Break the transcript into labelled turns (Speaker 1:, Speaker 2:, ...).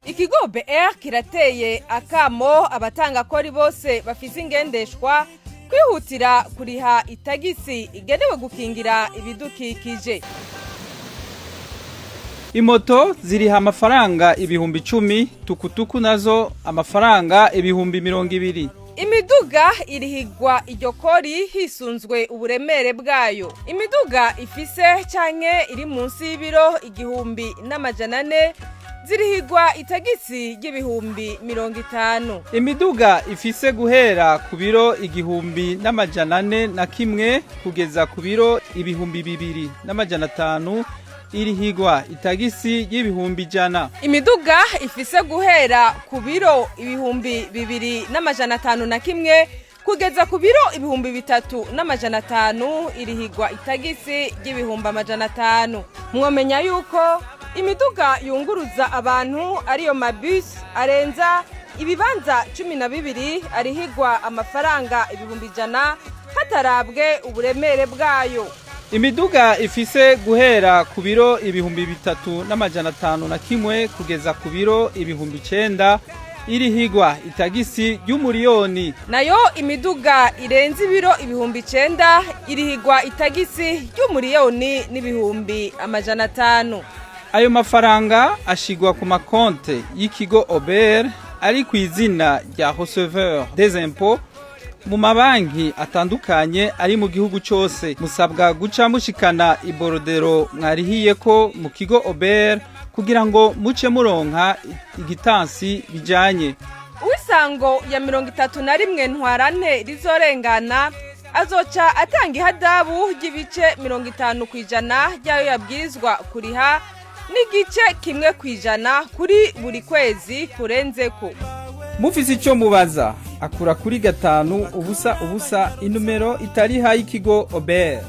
Speaker 1: Ikigo OBR kirateye akamo abatanga kori bose bafise ingendeshwa kwihutira kuriha itagisi igenewe gukingira ibidukikije.
Speaker 2: Imoto ziriha amafaranga 10,000, tukutuku nazo amafaranga 20,000.
Speaker 1: Imiduga irihigwa iryo kori hisunzwe uburemere bwayo. Imiduga ifise canke iri munsi y'ibiro 1400 zirihigwa itagisi ry'ibihumbi 50.
Speaker 2: Imiduga ifise guhera ku biro 1401 kugeza ku biro 2500 irihigwa itagisi y'ibihumbi 100.
Speaker 1: Imiduga ifise guhera ku biro 2501 kugeza ku biro 3500 irihigwa itagisi ry'ibihumbi 500. Mwomenya yuko imiduga yunguruza abantu, ariyo mabisi arenza ibibanza 12, arihigwa amafaranga 100,000 hatarabwe uburemere bwayo.
Speaker 2: Imiduga ifise guhera ku biro 3501 kugeza ku biro 9000 irihigwa itagisi ry'umuriyoni.
Speaker 1: Nayo imiduga irenze ibiro 9000 irihigwa itagisi ry'umuriyoni n'ibihumbi 500.
Speaker 2: Ayo mafaranga ashigwa ku makonte y'ikigo OBR ari ku izina rya receveur des impôts mu mabanki atandukanye ari mu gihugu cyose. Musabwa guca mushikana iborudero mwarihiye ko mu kigo OBR kugira ngo muce muronka igitansi bijanye.
Speaker 1: Uw'isango ya 31 Ntwarante rizorengana azoca atanga ihadabu ry'ibice 50% ry'ayo yabwirizwa kuriha n'igice 1% kuri buri kwezi kurenzeko.
Speaker 2: Mufise icyo mubaza, akura kuri 500 0 inomero itariha y'ikigo OBR.